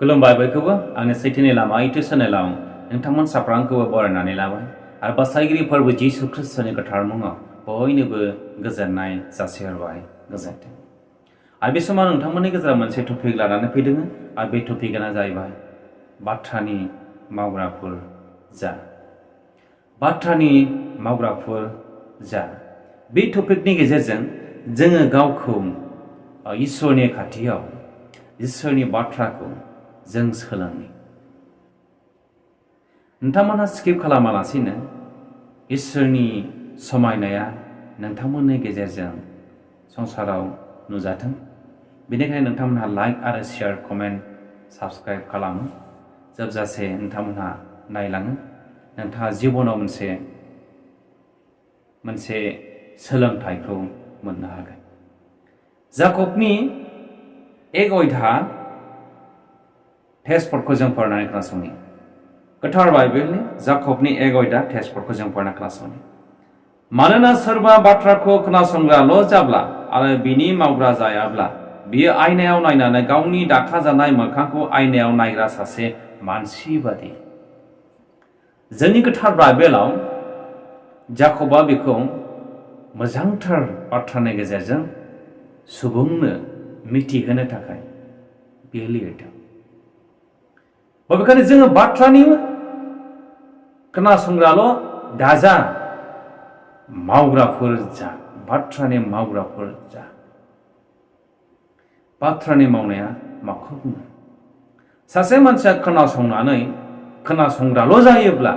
खुलुमबाय बयखौबो आंनि सैथोनि लामा इउटुब चेनेलाव नोंथांमोन साफ्रोमखौबो बरायनानै लाबाय आरो बासायगिरि फोरबो जिसु ख्रिस्टनि गोथार मुङाव बयनोबो गोजोननाय जासिहरबाय गोजोन्थों। आरो बे समाव नोंथांमोननि गेजेराव मोनसे टपिक लानानै फैदों आरो बे टपिकआनो जाहैबाय बाथ्रानि मावग्राफोर जा। बाथ्रानि मावग्राफोर जा। बे टपिकनि गेजेरजों जोङो गावखौ इसोरनि खाथियाव इसोरनि बाथ्राखौ जों सोलोङो। नोंथांमोनहा स्किप खालामालासिनो इसोरनि समायनाया नोंथांमोननि गेजेरजों संसाराव नुजाथों। बेनिखायनो नोंथांमोनहा लाइक आरो शेयार कमेन्ट साबस्क्राइब खालामो जोबजासे नोंथांमोनहा नायलाङो। नोंथाङा जिबनाव मोनसे सोलोंथाइखौ मोननो हागोन। जाकबनि एक अध्याय टेक्सटफोरखौ जों फरायनानै खोनासंनि। गोथार बाइबेलनि जाकबनि एक अध्याय टेक्सटफोरखौ जों फरायना खोनासंनि। मानोना सोरबा बाथ्राखौ खोनासंग्राल' जाब्ला आरो बिनि मावग्रा जायाब्ला बियो आयनायाव नायनानै गावनि दाखाजानाय मोखांखौ आयनायाव नायग्रा सासे मानसि बादि। जोंनि गोथार बाइबेलाव जाकबा बेखौ मोजांथार बाथ्रानि गेजेरजों सुबुंनो मिथिहोनो थाखाय बियो लिरदों। बबेखानि जोङो बाथ्रानि खोनासंग्राल' दाजा, मावग्राफोर जा। बाथ्रानि मावग्राफोर जा। बाथ्रानि मावनाया माखौ बुङो? सासे मानसिया खोनासंग्राल' जायोब्ला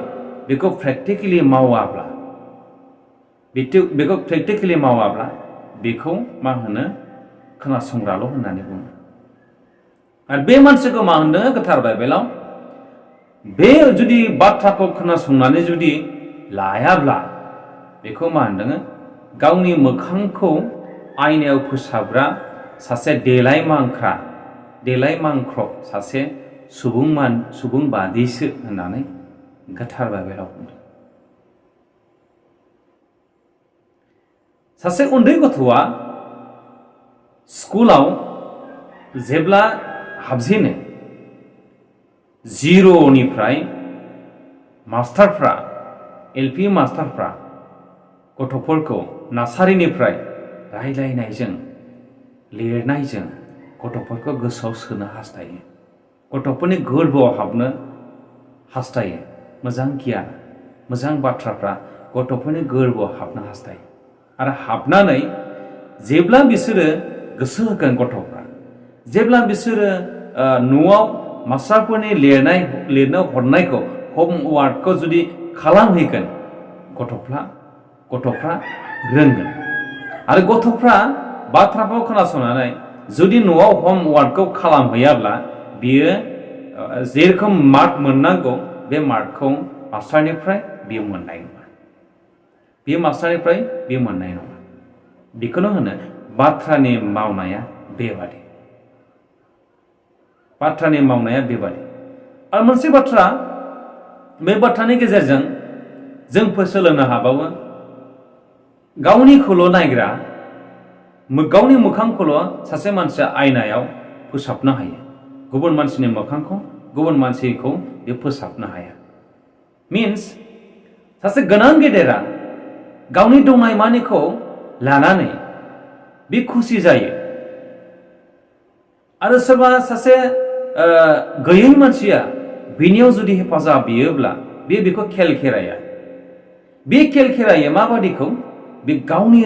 बेखौ प्रेक्टिकेलि मावाब्ला बेखौ मा होनो? खोनासंग्राल' होननानै बुङो। आरो बे मानसिखौ मा होनदों गोथार बाइबेलाव? बे जुदि बाथ्राखौ खोनासंनानै जुदि लायाब्ला बेखौ मा होनदों? गावनि मोखांखौ आयनायाव फोसाबग्रा सासे देलायमांख्र सासे सुबुं बादिसो होननानै गोथार बाइबेलाव बुंदों। सासे उन्दै गथ'आ स्कुलाव जेब्ला हाबजेनो, जिर'निफ्राय एलपि मास्टारफ्रा गथ'फोरखौ नार्सारिनिफ्राय रायज्लायनायजों लिरनायजों गथ'फोरखौ गोसोआव सोनो हास्थायो। गथ'फोरनि गोरबोआव हाबनो हास्थायो। मोजां गियान, मोजां बाथ्राफ्रा गथ'फोरनि गोरबोआव हाबनो हास्थायो। आरो हाबनानै जेब्ला बिसोरो गोसो होगोन गथ'फ्रा, जेब्ला बिसोरो न'आव मास्टारफोरनि लिरनो हरनायखौ हमवार्कखौ जुदि खालामहैगोन, गथ'फ्रा रोंगोन। आरो गथ'फ्रा बाथ्राखौ खोनासंनानै जुदि न'आव हमवार्कखौ खालामहैयाब्ला बियो जेरखम मार्क मोननांगौ बे मार्कखौ मास्टारनिफ्राय बियो मोननाय नङा। बेखौनो होनो बाथ्रानि मावनाया बेबादि। आरो मोनसे बाथ्रा, बे बाथ्रानि गेजेरजों जों सोलोंनो हाबावो। गावनिखौल' नायग्रा, गावनि मोखांखौल' सासे मानसिया आयनायाव फोसाबनो हायो। गुबुन मानसिनि मोखांखौ, गुबुन मानसिखौ बे फोसाबनो हाया। मिन्स सासे गोनां गेदेरा गावनि दंनाय मानिखौ लानानै बे खुसि जायो। आरो सोरबा सासे गैयै मानसिया बिनियाव जुदि हेफाजाब बियोब्ला बेखौ खेल खेरायो। माबादिखौ? बे गावनि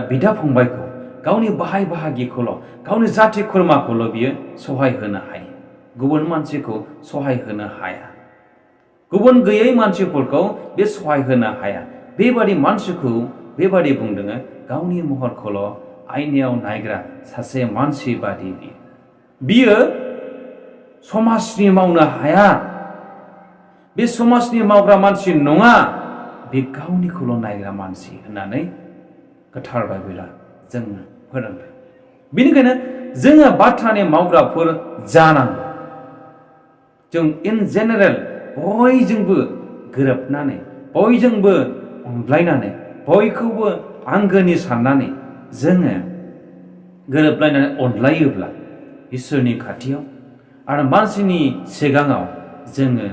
बिदा फंबायखौ, गावनि बाहाय बाहागिखौल', गावनि जाथि खुरमाखौल' बियो सहाय होनो हायो। गुबुन मानसिखौ सहाय होनो हाया। गुबुन गैयै मानसिफोरखौ बे सहाय होनो हाया। बेबादि मानसिखौ बेबादि बुंदों, गावनि महरखौल' आयनायाव नायग्रा सासे मानसि बादि बियो समाजनि मावनो हाया। बे समाजनि मावग्रा मानसि नङा, बे गावनिखौल' नायग्रा मानसि होननानै गोथार बाइबेला जोंनो फोरोंदों। बेनिखायनो जोङो बाथ्रानि मावग्राफोर जानांगौ। जों इन जेनेरेल बयजोंबो गोरोबनानै, बयजोंबो अनज्लायनानै, बयखौबो आंगोनि साननानै जोङो गोरोबलायनानै अनज्लायोब्ला इसोरनि खाथियाव आरो मानसिनि सिगाङाव जोङो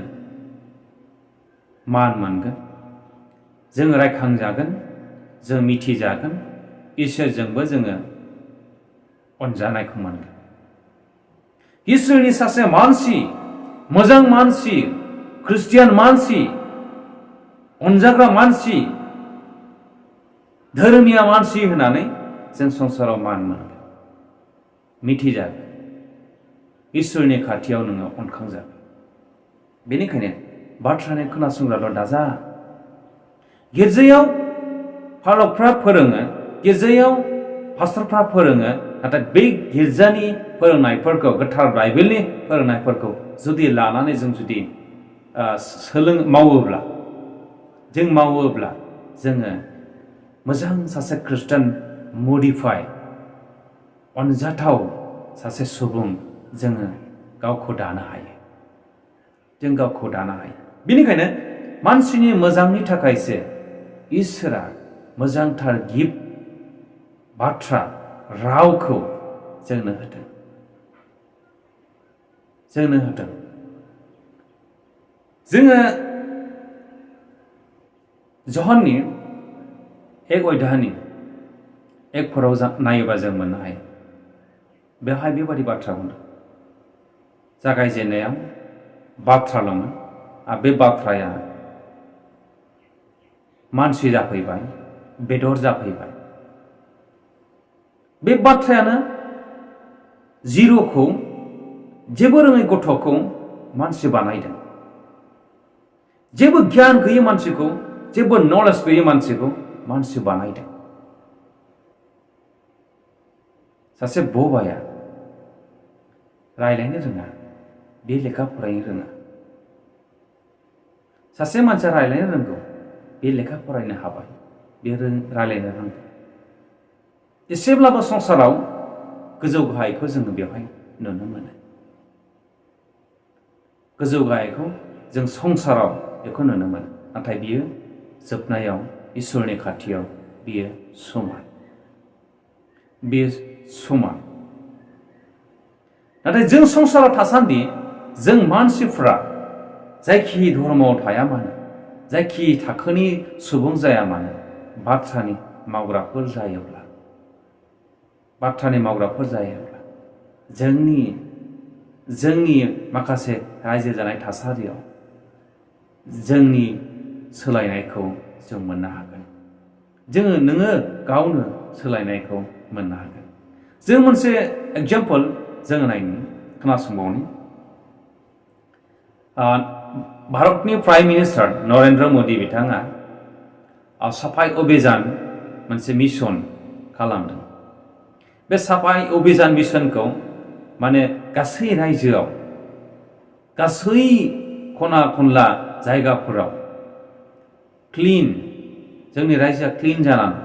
मान मोनगोन, जोङो रायखांजागोन, जों मिथिजागोन, इसोरजोंबो जोङो अनजानायखौ मोनगोन। इसोरनि सासे मानसि, मोजां मानसि, ख्रिस्टियान मानसि, अनजाग्रा मानसि, धोरोमिया मानसि होननानै जों संसाराव मान मोनगोन, मिथिजागोन, इसोरनि खाथियाव नोङो अनखांजागोन। बेनिखायनो बाथ्रानि खोनासंग्राल' दाजा। गिर्जायाव फालकफ्रा फोरोङो, गिर्जायाव पास्टरफ्रा फोरोङो, नाथाय बे गिर्जानि फोरोंनायफोरखौ, गोथार बाइबेलनि फोरोंनायफोरखौ जुदि लानानै जों जुदि मावोब्ला जोङो मोजां सासे खृष्टान मडिफाइ अनजाथाव सासे सुबुं जोङो गावखौ दानो हायो। जों गावखौ दानो हायो। बेनिखायनो मानसिनि मोजांनि थाखायसो इसोरा मोजांथार गिफ्ट बाथ्रा रावखौ जोंनो होदों। जोङो जहननि 1 अध्यायनि 1 फोराव नायोबा जों मोननो हायो। बेवहाय बेबादि बाथ्रा बुंदों। जागायजेननायाव बाथ्राल'मोन, आरो बे बाथ्राया मानसि जाफैबाय, बेदर जाफैबाय। बे बाथ्रायानो जिर'खौ, जेबो रोङै गथ'खौ मानसि बानायदों। जेबो गियान गैयै मानसिखौ, जेबो नलेज गैयै मानसिखौ मानसि बानायदों। सासे बबाया रायलायनो रोङा, बे लेखा फरायनो रोङा। सासे मानसिया रायलायनो रोंगौ, बे लेखा फरायनो हाबाय, बे रायलायनो रोंगौ। एसेब्लाबो संसाराव गोजौ गाहायखौ जोङो बेवहाय नुनो मोनो। गोजौ गाहायखौ जों संसाराव बेखौ नुनो मोनो। नाथाय बियो जोबनायाव इसोरनि खाथियाव बियो समान। नाथाय जों संसाराव थासान्दि जों मानसिफ्रा जायखि धर्मआव थाया मानो, जायखि थाखोनि सुबुं जाया मानो, बाथ्रानि मावग्राफोर जायोब्ला जोंनि माखासे रायजो जानाय थासारियाव जोंनि सोलायनायखौ जों मोननो हागोन। नोङो गावनो सोलायनायखौ मोननो हागोन। जों मोनसे एग्जाम्पल जोङो नायनि, खोनासंबावनि। भारतनि प्राइम मिनिस्टार नरेन्द्र मदि बिथाङा साफाइ अभियान मोनसे मिशन खालामदों। बे साफाइ अभियान मिशनखौ माने गासै रायजोआव, गासै खना खनला जायगाफोराव क्लिन, जोंनि रायजोआ क्लिन जानांगौ।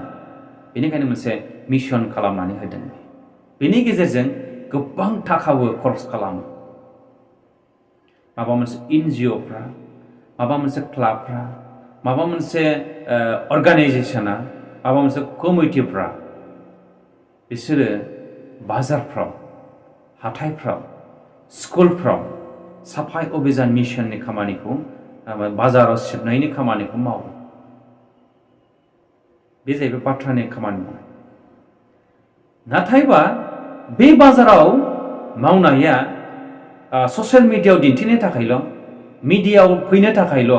बेनिखायनो मोनसे मिशन खालामनानै होदों। बेनि गेजेरजों गोबां थाखाबो खरस खालामो। माबा मोनसे NGOफ्रा, माबा मोनसे क्लाबफ्रा, माबा मोनसे अर्गानाइजेसना, माबा मोनसे कमिटिफ्रा, बिसोरो बाजारफ्राव, हाथायफ्राव, स्कुलफ्राव साफाइ अभियान मिशननि खामानिखौ, बाजाराव सिबनायनि खामानिखौ मावो। बे जाहैबाय बाथ्रानि खामानि मावनाय। नाथायबा बे बाजाराव मावनाया ससियेल मिडियायाव दिन्थिनो थाखायल', मिडियायाव फैनो थाखायल',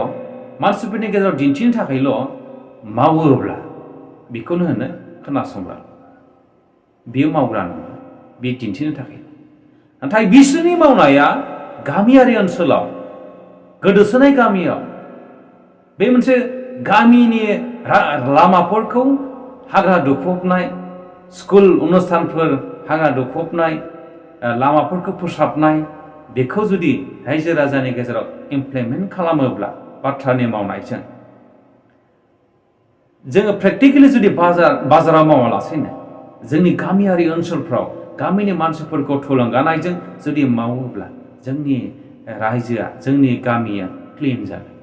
मानसिफोरनि गेजेराव दिन्थिनो थाखायल' मावोब्ला बेखौनो होनो खोनासंग्रा। बियो मावग्रा नङा, बे दिन्थिनो थाखाय। नाथाय बिसोरनि मावनाया गामियारि ओनसोलाव, गोदोसोनाय गामियाव, बे मोनसे गामिनि लामाफोरखौ हाग्रा दुफबनाय, स्कुल अनुष्ठानफोर हाग्रा दुफबनाय, लामाफोरखौ फोसाबनाय, बेखौ जुदि रायजो राजानि गेजेराव इमप्लिमेन्ट खालामोब्ला बाथ्रानि मावनायजों, जोङो प्रेक्टिकेलि जुदि बाजाराव मावालासेनो जोंनि गामियारि ओनसोलफ्राव गामिनि मानसिफोरखौ थुलुंगानायजों जुदि मावोब्ला जोंनि रायजोआ, जोंनि गामिया क्लिन जागोन।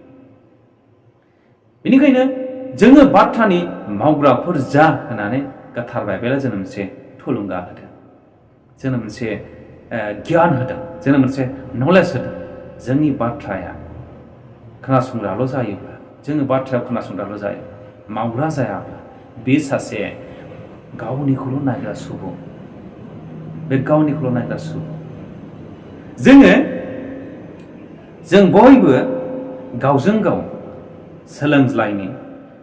बेनिखायनो जोङो बाथ्रानि मावग्राफोर जा होननानै गोथार बाइबेला जोंनो मोनसे थुलुंगा होदों, जोंनो मोनसे गियान होदों जोंनो मोनसे नलेज होदों जोंनि बाथ्राया खोनासंग्राल' जायोब्ला जोङो बाथ्रायाव खोनासंग्राल' जायो मावग्रा जायाब्ला बे सासे गावनिखौल' नायग्रा सुबुं बे गावनिखौल' नायग्रा सुबुं जों बयबो गावजों गाव सोलोंज्लायनि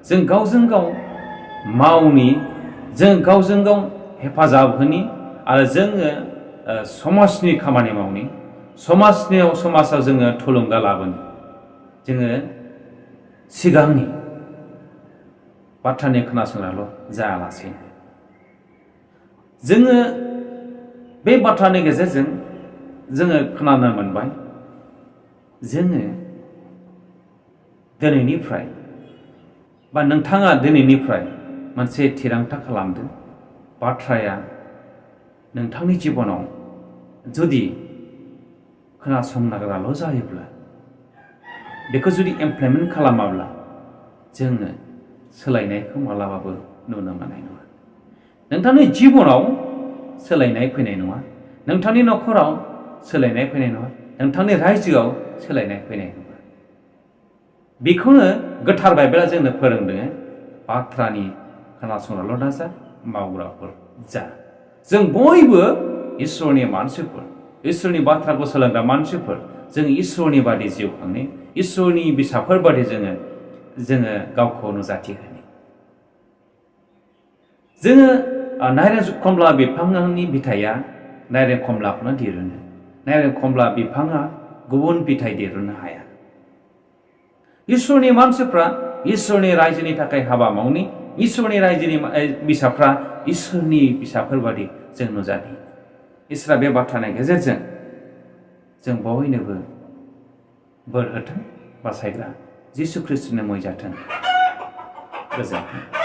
जों गावजों गाव मावनि जों गावजों गाव हेफाजाब होनि आरो जोङो समाजनि खामानि मावनि समाजाव जोङो थुलुंगा लाबोनि जोङो सिगांनि बाथ्रानि खोनासंग्राल' जायालासे जोङो बे बाथ्रानि गेजेरजों जोङो खोनानो मोनबाय जोङो दिनैनिफ्राय बा नोंथाङा दिनैनिफ्राय मोनसे थिरांथा खालामदो बाथ्राया नोंथांनि जिबनाव जुदि खोनासंनाग्राल' जायोब्ला बेखौ जुदि इमप्लिमेन्ट खालामाब्ला जोङो सोलायनायखौ मालाबाबो नुनो मोननाय नङा नोंथांनि जिबनाव सोलायनाय फैनाय नङा नोंथांनि न'खराव सोलायनाय फैनाय नङा नोंथांनि रायजोआव सोलायनाय फैनाय नङा बेखौनो गोथार बाइबेला जोंनो फोरोंदों बाथ्रानि खोनासंग्राल' दाजा मावग्राफोर जा जों बयबो इसोरनि मानसिफोर इसोरनि बाथ्राखौ सोलोंग्रा मानसिफोर जों इसोरनि बादि जिउ खांनि इसोरनि बिसाफोर बादि जोङो गावखौ नुजाथि होनि जोङो नारें खमला बिफांनि बिथाइया नारें खमलाखौनो दिरुनो नारें खमला बिफाङा गुबुन बिथाइ दिरुननो हाया इसोरनि मानसिफ्रा इसोरनि रायजोनि थाखाय हाबा मावनि इसोरनि रायजोनि बिसाफ्रा इसोरनि बिसाफोर बादि जों नुजाथि इसोरा बे बाथ्रानि गेजेरजों जों बयनोबो बोर होथों बासायग्रा जिसु ख्रिस्ट'नि मुङै जाथों गोजोन्थों